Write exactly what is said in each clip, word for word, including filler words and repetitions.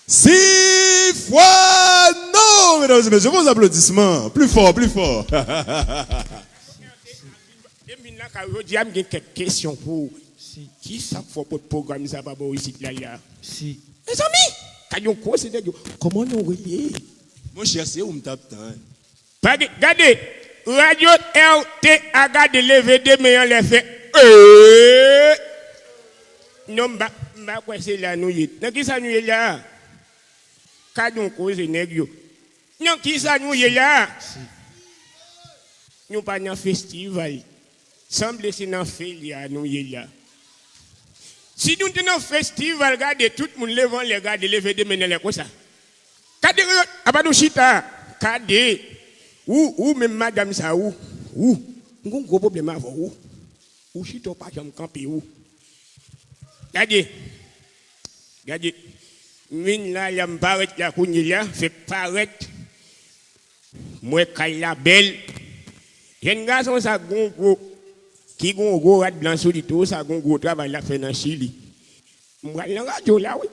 Sifwano! Mesdames et messieurs, vos applaudissements. Plus fort, plus fort. Depi m vin lakay ou jodi a, m gen kèk kesyon pou ou. Kisa k fè w pot pwogram sa pa ba w isit la la? Mezanmi, gad yon koze nèg yo. Kòman nou rele? Monchè, se ou m t ap tann. Gade, gade, radyo R T A, gade, leve de men anlè, fè ee. Non, m pa, m pa kwè se la nou ye. Nan kisa nou ye la a? Gad yon koze nèg yo. Nan kisa nou ye la a? Nou pa nan festival. Sanble se nan felya nou ye la. Si nou te nan festival, gade, tout moun leve anlè, gade, leve de men anlè konsa. Gade, apa nou chita? Gade. Ou, ou menm madanm sa, ou, ou, m gon gwo pwoblèm avè w, ou. Ou chita, ou pa janm kanpe, ou. Gade. Gade. M vin la, la, m parèt la kounye la, fèk parèt. M wè kay la bèl. Jèn gason sa gon gwo, ki gon gwo rad blan sou li tou, sa gon gwo travay l ap fè nan Chili. M pral nan radyo la, wi.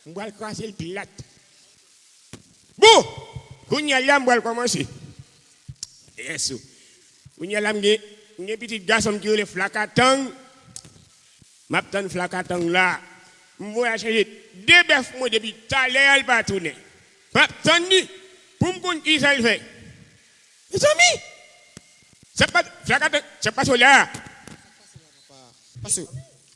M pral kraze l plat. Bon, kounye a la, m pral kòmanse. Yes, sir. Kounye a la, m gen, m gen pitit gason m ki rele Flakatang. M ap tann Flakatang la. M voye al chanje de bèf mwen depi talè a, l pa tounen. M ap tann li pou m konn kisa l fè. Mezanmi! Sa k pa, Flakatang, sa k pase w la? Pase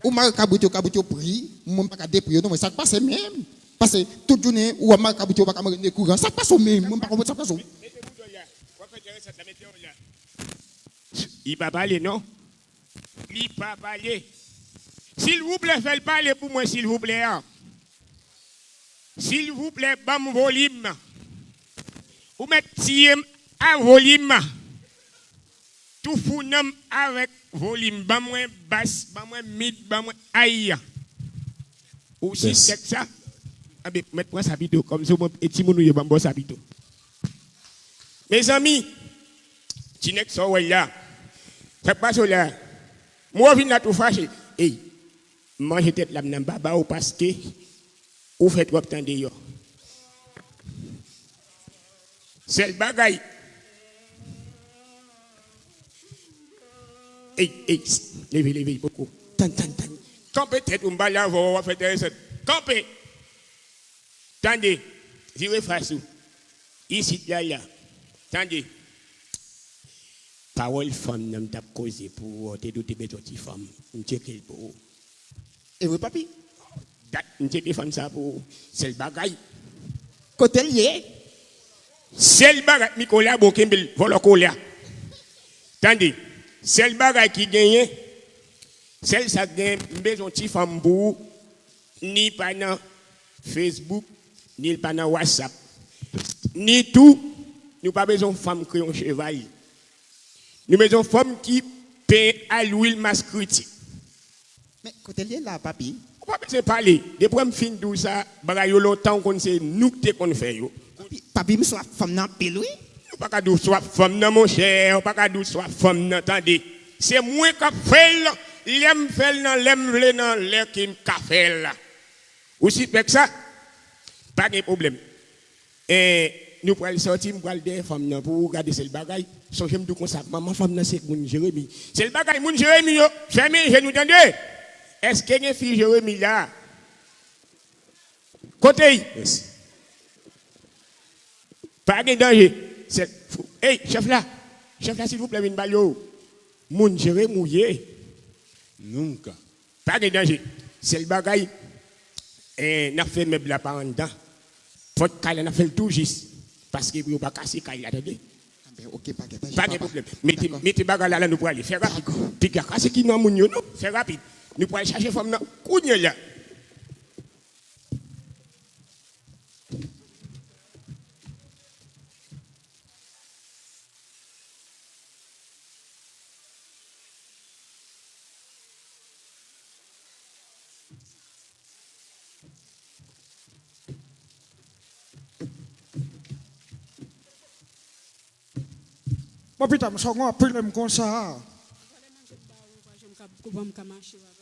ou mare kabrit yo, kabrit yo pri, mwen m pa ka depri yo non, mwen sa k pase menm? Pase tout jounen ou ap mare kabrit yo, ou pa ka mare ne kouran. Sa k pase w menm? Mwen m pa konprann sa k pase w. Li pa pale non. Li pa pale. Silvouplè, fè l pale pou mwen, silvouplè. Silvouplè, ban m volim. Ou mèt tiye m a volim. Tou fou nan m avèk volim. Ban mwen bas, ban mwen mid, ban mwen ay. Ou si tèt sa? Anben, mèt pran sa pito. Kòm se mwen e timoun ou ye, ban m ba w sa pito. Mezanmi, ti nèg sa w wè la, sa k pase w la? M wè w vin la tou fache. Ey, m manje tèt la m nan baba w paske ou fè twòp tan deyò. Sèl bagay. Ey, ey, leve, leve, poko. Tann, tann, tann. Kanpe tèt ou, m pale avè w, w ap fè enteresan. Kanpe. Tande, vire fas ou. Isit la, la. Tande. Pawòl fanm nan m t ap koze pou ou, te di w te bezwen ti fanm. M tcheke l pou ou. E vre, papi? Dat m tcheke fanm sa pou ou. Sèl bagay. Kote l ye? Sèl bagay, mi kolabo, kenbe l, vòlò kola. Tande, sèl bagay ki genyen, sèl sa k genyen, m bezwen ti fanm pou ou, ni pa nan Facebook, ni l pa nan WhatsApp. Ni tou, nou pa bezwen fanm kreyon cheval. Nou bezwen fanm ki penyen a lwil maskriti. Men, kote l ye la, papi? Ou pa bezwen pale. Depi w wè m fin di w sa, bagay yo lontan, ou konn se nou ki te konn fè yo. Papi, papi, m swaf fanm nan anpil, wi. Ou pa ka di w swaf fanm nan, monchè. Ou pa ka di w swaf fanm nan, tande. Se mwen k ap fè l, lè m fè l nan, lè m vle nan, lè ke m ka fè l la. Ou sispèk sa? Pa gen pwoblèm. E, nou pral sòti, m pral dèyè fanm nan pou ou gade sèl bagay. Sonje m di w konsa, manman fanm nan se moun Jeremi. Sèl bagay, moun Jeremi yo, fèmen je nou, tande. Èske gen fi Jeremi la? Kote l? Pa gen danje. Sèl, ey, chèf la. Chèf la, silvouplè, vin pale w. Moun Jeremi ou ye? Nunca. Pa gen danje. Sèl bagay, eh, n ap fè mèb la pa anndan. Pòt kay la, n ap fè l tou jis. Paske pou yo pa kase kay la, tande. Anben, oke, pa gen danje, papa. Pa gen pwoblèm. Mete, mete bagay la, la nou prale. Fè rapid. Dakò. Piga kase ki nan moun yo, non. Fè rapid. Nou pral chache fanm nan kounye a. Bon, pita m sògnon ap pile m konsa. Vòlè manje m ba ou, ou pa janm ka, ou pa m ka mache, papa.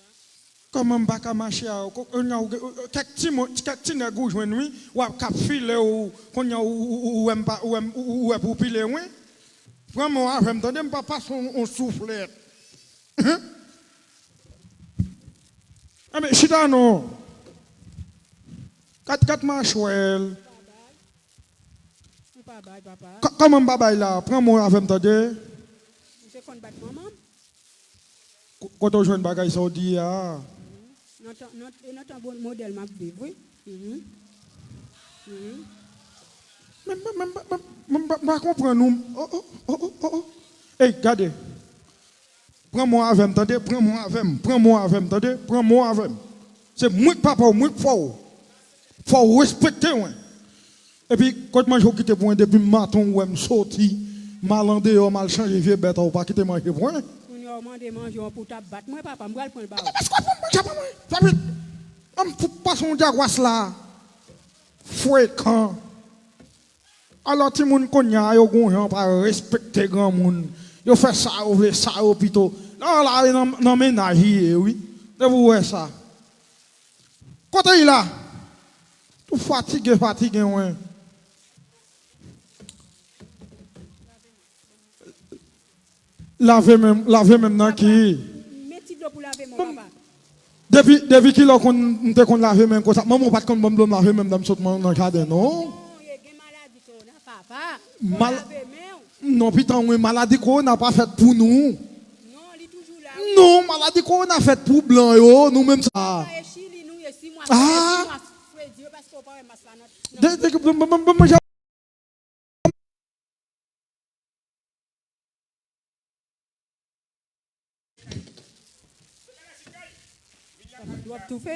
Kòman m pa ka mache a? Ko- Kounye a, ou gen- ou- kèk ti mo- kèk ti nèg ou jwenn, wi, w ap k ap file w, kounye a, ou- ou- ou- ou wè m pa- ou wè m- ou- ou- ou wè pou w pile, wi. Pran mo avè m, tande, m pa pase yon yon souflèt. Enben, chita non. Kat kat machwè l. Ou pa bay, papa. Kò- Kòman m pa bay la? Pran mo avè m, tande. M te konn bat manman m. Ko- Kote w jwenn bagay sa w di a? Nan tan, nan, e nan tan bon modèl m ap viv, wi. Mhm. Mhm. Men, men, men, men, men, men, m pa konprann ou. Oh, oh, oh, oh, oh, oh. Ey, gade. Pran mo avè m, tande. Pran mo avè m. Pran mo avè m, tande. Pran mo avè m. Se mwen k papa w, mwen k fò w. Fò w respekte mwen. Epi, kot manje w kite pou mwen depi maten w wè m soti, m al andeyò, m al chanje vye bèt, ou pa kite manje pou mwen? Kounye a w mande manje w pou w t ap bat mwen, papa, m pral pran l ba ou. Èske w ap pran manje pou mwen? Fè vit! An m fout pase yon dyagwas la. Frekan. Alò, timoun kounye a, yo gon jan pa respekte granmoun. Yo fè sa yo vle, sa yo pito. La, la, nan, nan mennaj li ye, wi. Depi w wè sa. Kote li la? Ou fatige, fatige, wen. Lave men, lave men m nan ki? Men ti dlo pou lave men w, papa. Depi, depi kilè w konn, m te konn lave men m konsa? Manman w pa t konn ban m dlo m lave men m nan m sot nan, nan jaden, non. Non, e gen maladi kowona, papa. Fò w lave men w. Non, pitan mwen, maladi kowona pa fèt pou nou. Non, li toujou la, wi. Non, maladi kowona fèt pou blan yo, nou menm sa. Sa e Chili nou ye, si mwa, ah, si mwa fredi yo, paske w pa wè mas la nan, nan de, de, ban, ban, ban, ban manje. Papa, w ap toufe?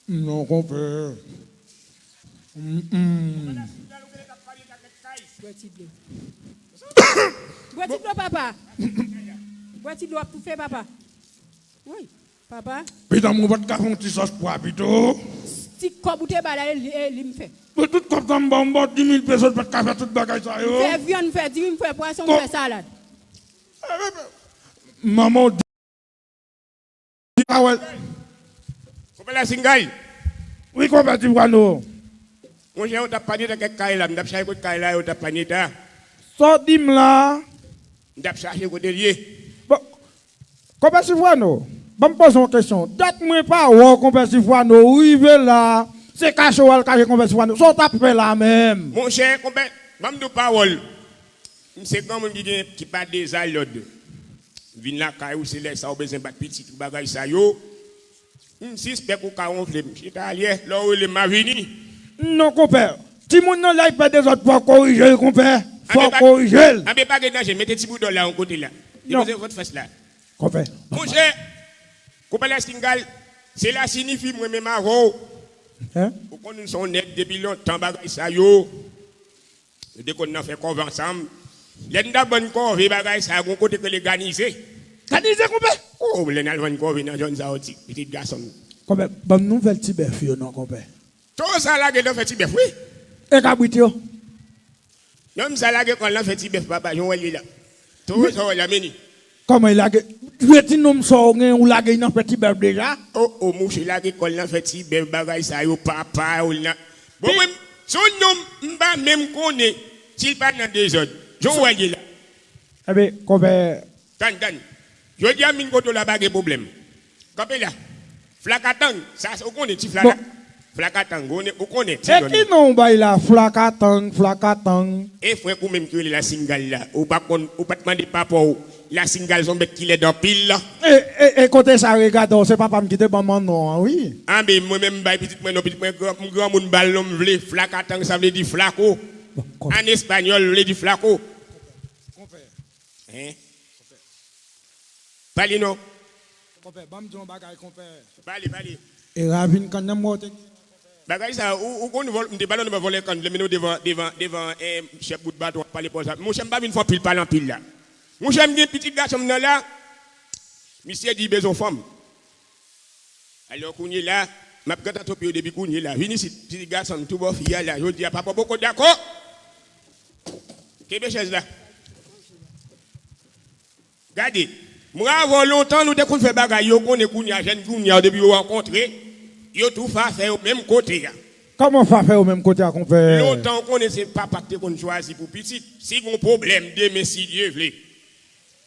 Non, konpè. Mm, mm. Bwè ti dlo. Bwè ti dlo, papa. Bwè ti dlo, w ap toufe, papa. Wi, papa. Pitan mwen, ou pa t ka fè yon ti sòs pwa pito? Ti kòb ou te ba l la, e li, e li m fè. Bon, tout kòb sa m ba w, m ba w dis mil peso, ou pa t ka fè tout bagay sa yo? M fè vyann, m fè diri, m fè pwason, m fè salad. Manman w di pa wè. Konpè Lasingal. Wi, konpè Tivwano. Monchè, ou t ap panye nan kèk kay la, m t ap chache kot kay la, ou t ap panye ta. Sa w di m la? M t ap chache kote l ye. Bon, konpè Sifwano, ban m poze yon kesyon. Dat mwen pa wè w, konpè Sifwano, ou rive la, se kache w al kache konpè Sifwano. Sa w t ap fè la menm? Monchè, konpè, ban m di w pawòl. M se granmoun ki gen, ki pa dezalòd. Vin lakay ou, se lè sa ou bezwen bat pitit ou, bagay sa yo. M sispèk ou ka wonfle m. Chita alyè, lè w rele m, m a vini. Non, konpè. Timoun nan la, li fè dezòd, fò w korije l, konpè. Fò w korije l. Anben, pa gen danje, mete ti boudò la yon kote la. Depoze Fòtfrans la. Konpè. Monchè, konpè Lasingal, se la siyifi mwen menm avè w. Hein? Ou konn nou se yon nèg depi lontan bagay sa yo. Nou te konn nan fè kòve ansanm. Lè n t ap vann kòve bagay sa, gon kote k rele Ganize. Ganize, konpè? O, lè n al vann kòve nan zòn sa yo, ti, pitit gason m. Konpè, ban m nouvèl ti bèf yo non, konpè. Towo sa lage nan fè ti bèf, wi. E kabrit yo? Nonm sa lage kò l nan fè ti bèf, papa, jan w wè l ye la. Towo sa w wè la, men li. Kòman li lage? Vye ti nonm sa w gen, ou lage l nan fè ti bèf deja? O, o, mouche lage kò l nan fè ti bèf, bagay sa yo, papa, ou l nan. Bon, mwen, se yon nonm, m pa menm konnen si l pa nan dezòd. Jan w wè l ye la. Enben, konpè. Tann, tann. Jodi a, m vin kote w la, pa gen pwoblèm. Kanpe la. Flakatang, sa, ou konnen ti flaka-, flakatang, ou konnen, ou konnen ti zòn nan. E ki non w bay la, flakatang, flakatang? E frè k ou menm ki rele Lasingal la, ou pa konn, ou pa t mande papa w, Lasingal se yon bèt ki lèd anpil la. E, e, e kote sa regade w, se papa m ki te ban m non an, wi. Anben, mwen menm, m bay pitit mwen non, pitit mwen gran, m granmoun, m ba l non m vle, flakatang, sa vle di flako. An espanyòl, vle di flako. Hein? Pale non. Konpè, ban m di yon bagay, konpè. Pale, pale. E ravin kann nan m wè w te gen. Bagay sa, ou, ou konn vòl, m te pale w devan vòlè kann, vle mennen w devan, devan, devan, eh, chèf bout baton, ap pale pòz la. Monchè, m pa vin fè anpil pale anpil la. Monchè, m gen pitit gason m nan la, misye di bezwen fanm. Alò, kounye la, m ap gentan tope yo depi kounye la. Vin isit, pitit gason m, tou bò fi a la. Jodi a, papa poko dakò. Kenbe chèz la. Gade. Mwen avè w lontan, nou te konn fè bagay, yo konnen kounye a, jèn kounye a, depi yo rankontre, yo tou fè afè yo menm kote a. Kòman fè afè yo menm kote a, konpè? Lontan, ou konnen se papa k te konn chwazi pou pitit. Si gon pwoblèm demen, si Dye vle,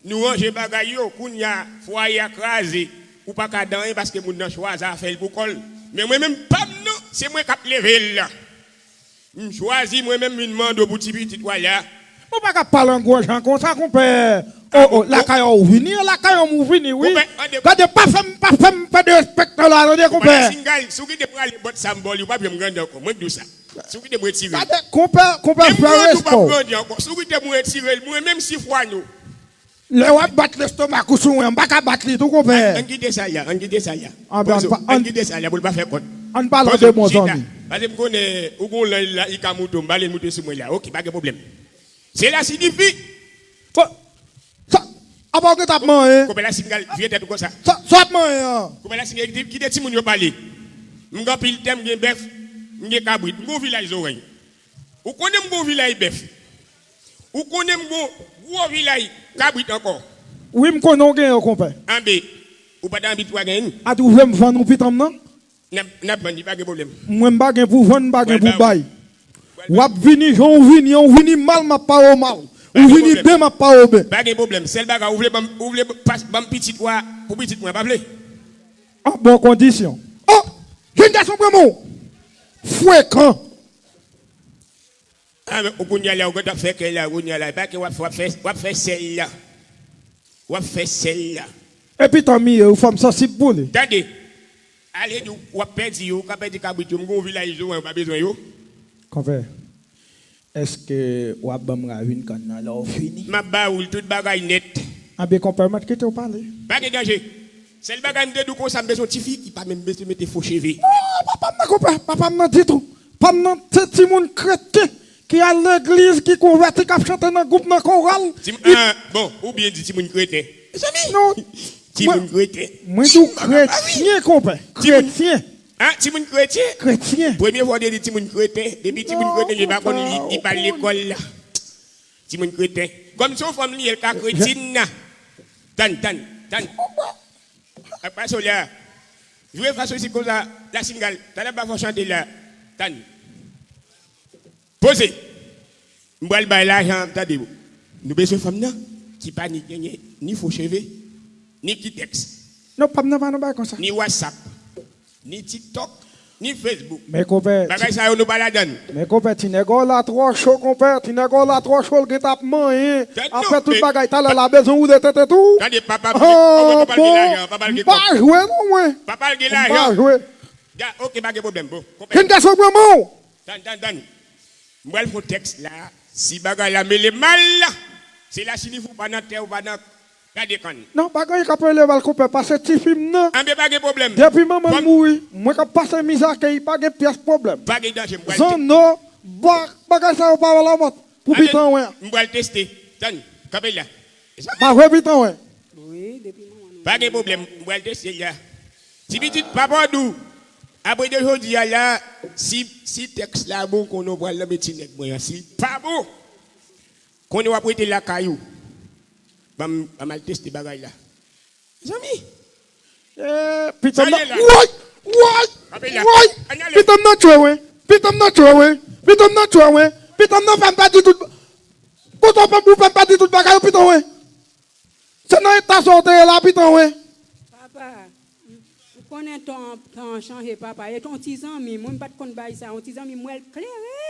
nou ranje bagay yo. Kounye a, fwaye a kraze, ou pa ka di anyen paske moun nan chwazi afè l pou kò l. Men mwen menm, pa m non, se mwen k ap leve l la. M chwazi mwen menm vin mande w pou ti pitit w a la. Ou pa ka pale an gwo jan konsa, konpè. O, o, lakay ou vini, lakay ou vini, wi. Konpè, ande. Gade, pa fè m, pa fè m pèdi respè la, tande, konpè. Konpè Lasingal, si w kite m prale bòt sa m ba w li, ou p ap janm grandi ankò. Mwen k di w sa. Si w kite m retire l. Gade, konpè, konpè, fè respè w. Menm mwen tou p ap grandi ankò. Si w kite m retire l, mwen menm si fwa nou. Lè w ap bat lestomak ou sou mwen, m pa ka bat li tou, konpè. Ann, ann kite sa la, ann kite sa la. Ann, ann, ann kite sa la pou l pa fè kòd. Ann pale an de bon zanmi. Pase m konnen ou gon lanj la, li ka moute w, m pale l moute sou mwen la. Oke, pa gen pwoblèm. Sela siyifi. Bon, sa, apa w gen t ap manyen? Konpè Lasingal, vye tèt ou konsa. Sa, sa w ap manyen an? Konpè Lasingal, kite, kite timoun yo pale. M gen anpil tè, m gen bèf, m gen kabrit, m gen yon vilaj Zorèy. Ou konnen m gen yon vilaj bèf. Ou konnen m gen yon gwo vilaj kabrit ankò. Wi, m konnen w gen yo, konpè. Anben, ou pa t anvi tou a genyen? Ati, ou vle m vann ou pitan m nan? N ap, n ap vann li, pa gen pwoblèm. Mwen, m pa gen pou vann, m pa gen pou bay. W ap vini jan w vini an, w vini mal, m ap pare w mal. Ou vini ben, m ap pare w ben. Pa gen pwoblèm. Sèl bagay, ou vle ban m, ou vle pas, ban m pitit ou a pou pitit mwen, pa vle? An bon kondisyon. O! Jèn gason pran men w. Frekan. A, men, ou kounye a la, ou gentan fè kè la, kounye a la. E pa kè w ap fè, w ap fè, w ap fè sèl la. W ap fè sèl la. Epi tanmi, ou fanm sansib pou li. Tande. Ale di w, w ap pèdi yo, ou ka pèdi kabrit yo. M gen yon vilaj Zorèy, ou pa bezwen yo. Konpè, èske w ap ban m ravin kann nan lè w fini? M ap ba ou l tout bagay nèt. Anben, konpè, m ap kite w pale. Pa gen danje. Sèl bagay m te di w konsa, m bezwen yon tifi ki pa menm bezwen mete fo cheve. Non, papa m nan, konpè, papa m nan ditou. Pa m nan, se timoun kreten ki al legliz, ki konvèti, k ap chante nan gwoup, nan koral. Ti, ah, bon, ou byen di timoun kreten. Mezanmi, non. Timoun kreten. Mwen di w kretyen, konpè. Kretyen. Ah, timoun kretyen? Kretyen. Premye fwa w te di timoun kreten. Depi timoun kreten, li pa konn li, li pa al lekòl la. Timoun kreten. Kòm se yon fanm li ye, l ka kretyen nan. Tann, tann, tann. Ak pa sou la. Jwe fason isit konsa, Lasingal. Talè pa fò chante la. Tann. Poze. M pral bay lajan, tande. Nou bezwen fanm nan ki pa ni genyen ni fo cheve, ni ki tèks. Non, pa m nan pa nan bagay konsa. Ni WhatsApp, ni TikTok, ni Facebook. Men konpè, bagay sa yo nou pa ladann. Men konpè, ti nèg la twò cho, konpè. Ti nèg la twò cho, l gentan ap manyen. Ap fè tout bagay. Talè la bezwen woule tete tou. Tande, papa, papa l gen lajan, papa l gen kòb. M pa jwe non, mwen. Papa l gen lajan. M pa jwe. Ya, oke, pa gen pwoblèm, bon. Konpè. Jèn gason pran men w. Tann, tann, tann. M pral fè yon tèks la. Si bagay la mele mal, se la siyifi w pa nan tè, ou pa nan gade kann. Non, pa gen anyen k ap rele mal, konpè, pase tifi m nan. Anben, pa gen pwoblèm. Depi manman l mouri, mwen k ap pase mizè ak li, pa gen pyès pwoblèm. Pa gen danje, m pral te- Zanno, ba-, bagay sa yo pa lamòt pou pitan wen. M pral teste. Tann, kanpe la. Pa vre pitan wen. Wi, depi manman nou. Pa gen pwoblèm, m pral teste la. Ti pitit, papa w di w, apre de jodi a la, si, si tèks la bon, konnen w pral nan men ti nèg mwen an. Si l pa bon, konnen w ap rete lakay ou. Ban m, ban m al teste bagay la. Mezanmi. Eh, pitan m nan, woy, woy, woy. Pitan m nan tchwe wen. Pitan m nan tchwe wen. Pitan m nan tchwe wen. Pitan m nan fè m pèdi tout. Kote w fè m pou fè m pèdi tout bagay, pitan wen. Se nan eta sa w te ye la, pitan wen. Papa, ou konnen tan, tan an chanje, papa. E yon ti zanmi, mwen m pa t konn bagay sa. Yon ti zanmi, m wè l klere,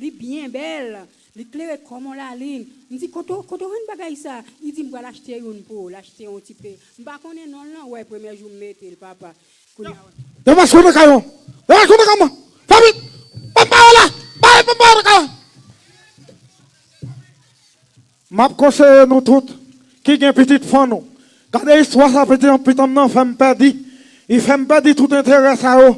li byen bèl, li klere kòm yon lalin. M di, "Kote w, kote w jwenn bagay sa?" Li di, "M pral achte youn pou ou." L achte yon ti pe. M pa konnen non l non, wè, premye jou m mete l, papa. Kounye a, wè. Depaske w nan kay lan. Depaske w nan kay lan. Fè vit. Ban m pawòl la. Bay, ban m pawòl nan kay lan. M ap konseye nou tout ki gen pitit fann ou. Gade istwa sa, pitit, pitit m nan fè m pèdi. Li fè m pèdi tout enterè sa yo.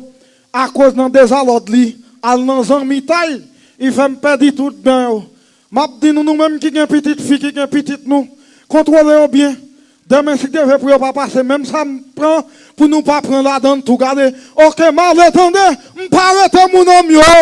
Akoz nan dezalòd li, al nan zanmitay, li fè m pèdi tout byen yo. M ap di nou, nou menm ki gen pitit fi, ki gen pitit nou, kontwole yo byen. Demen, si Dye vle pou yo pa pase, menm sa m pran, pou nou pa pran ladan l tou. Gade, oke, m ale tande, m pa rete moun an m yo.